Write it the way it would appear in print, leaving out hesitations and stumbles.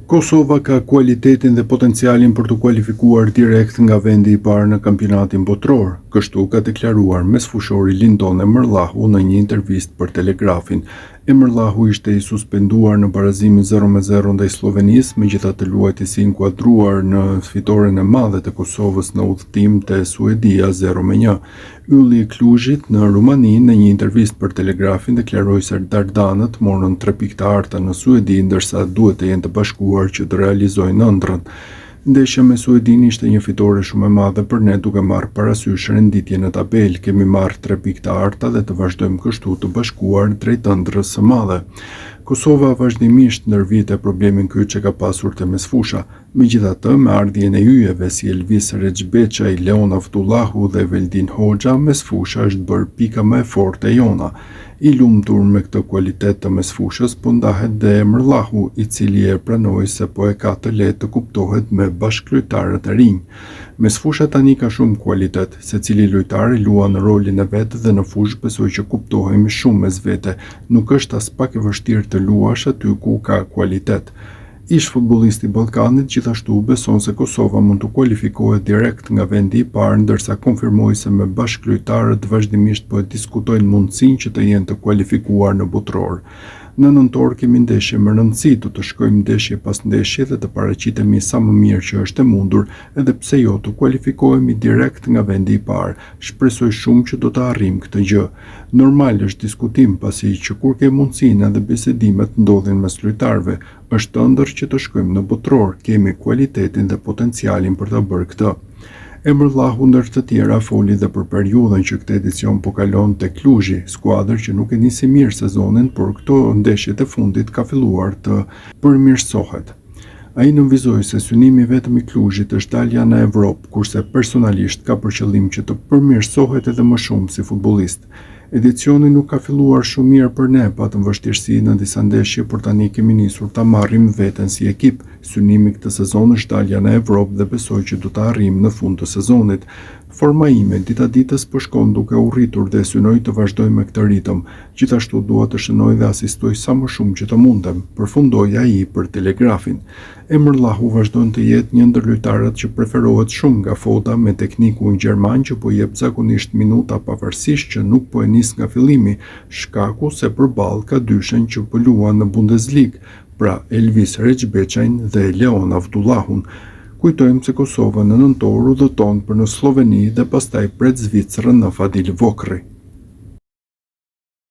Kosova ka kualitetin dhe potencialin për t'u kualifikuar direkt nga vendi i parë në Kampionatin Botëror, kështu ka deklaruar mesfushori Lindon Emërllahu në një intervistë për Telegrafin. Emërllahu ishte i suspenduar në barazimin 0-0 ndaj Sllovenisë, megjithatë luajti si i inkuadruar në fitoren e madhe të Kosovës në udhëtim te Suedia 0-1. Ylli i Kluzhit në Rumani në një intervistë për Telegrafin deklaroi se Dardanët morën tre pikë të arta në Suedi ndërsa duhet të jenë të bashkuar që të realizojnë ëndrrën. Ndeshja me Suedinë ishte një fitore shumë e madhe për ne duke marrë parasysh renditjen në tabelë. Kemi marrë tre pikë të arta dhe të vazhdojmë kështu të bashkuar drejt ëndrrës së madhe. Kosova vazhdimisht ndër vite problemin kyç e ka pasur te mesfusha. Megjithatë, me ardhjen e yjeve si Elvis Rexhbeçaj, Leon Avdullahu dhe Veldin Hoxha, mesfusha është bërë pika më e fortë e jona. I lumtur me këtë kualitet të mesfushës po ndahet dhe Emërllahu, i cili e pranoi se po e ka të lehtë të kuptohet me bashkëlojtarët e rinj. Mesfusha tani ka shumë kualitet, secili lojtar e luan rolin e vet dhe në fushë besoj që kuptohemi shumë mes vete, nuk është aspak e vështirë të luash aty ku ka kualitet. Ish-futbollisti i Ballkanit gjithashtu beson se Kosova mund të kualifikohet direkt nga vendi i parë ndërsa konfirmoi se me bashkëlojtarët vazhdimisht po e diskutojnë mundësinë që të jenë të kualifikuar në Botëror. Në nëntor kemi ndeshje me rëndësi, do të shkojmë ndeshje pas ndeshje dhe të paraqitemi sa më mirë që është e mundur edhe pse jo të kualifikohemi direkt nga vendi i parë. Shpresoj shumë që do ta arrijmë këtë gjë. Normal është diskutim pasi që kur ke mundësinë edhe bisedimet ndodhin mes lojtarëve. Është ëndërr që të shkojmë në Botëror, kemi kualitetin dhe potencialin për ta bërë këtë. Emërllahu ndër të tjera foli dhe për periudhën që këtë edicion po kalon te Kluzhi, skuadër që nuk e nisi mirë sezonin, por këto ndeshjet e fundit ka filluar të përmirësohet. Ai nënvizoi se synimi i vetëm i Kluzhit është dalja në Evropë, kurse personalisht ka për qëllim që të përmirësohet edhe më shumë si futbollist. Edicioni nuk ka filluar shumë mirë për ne, patëm vështirësi në disa ndeshje, por tani kemi nisur ta marrim veten si ekip. Synimi këtë sezon është dalja në Evropë dhe besoj që do ta arrijmë në fund të sezonit. Forma ime dita ditës po shkon duke u rritur dhe synoj të vazhdoj me këtë ritëm. Gjithashtu dua të shënoj dhe asistoj sa më shumë që të mundem, përfundoi ai për Telegrafin. Emërllahu vazhdon të jetë një ndër lojtarët që preferohet shumë nga Foda me teknikun gjerman që po jep zakonisht minuta pavarësisht që nuk po e nis nga fillimi, shkaku se përballë ka dyshen që po luan në Bundesligë, pra Elvis Rexhbeçajn dhe Leon Avdullahun. Kujtojmë se Kosova në nëntor udhëton për në Slloveni dhe pastaj pret Zvicrën në Fadil Vokrri.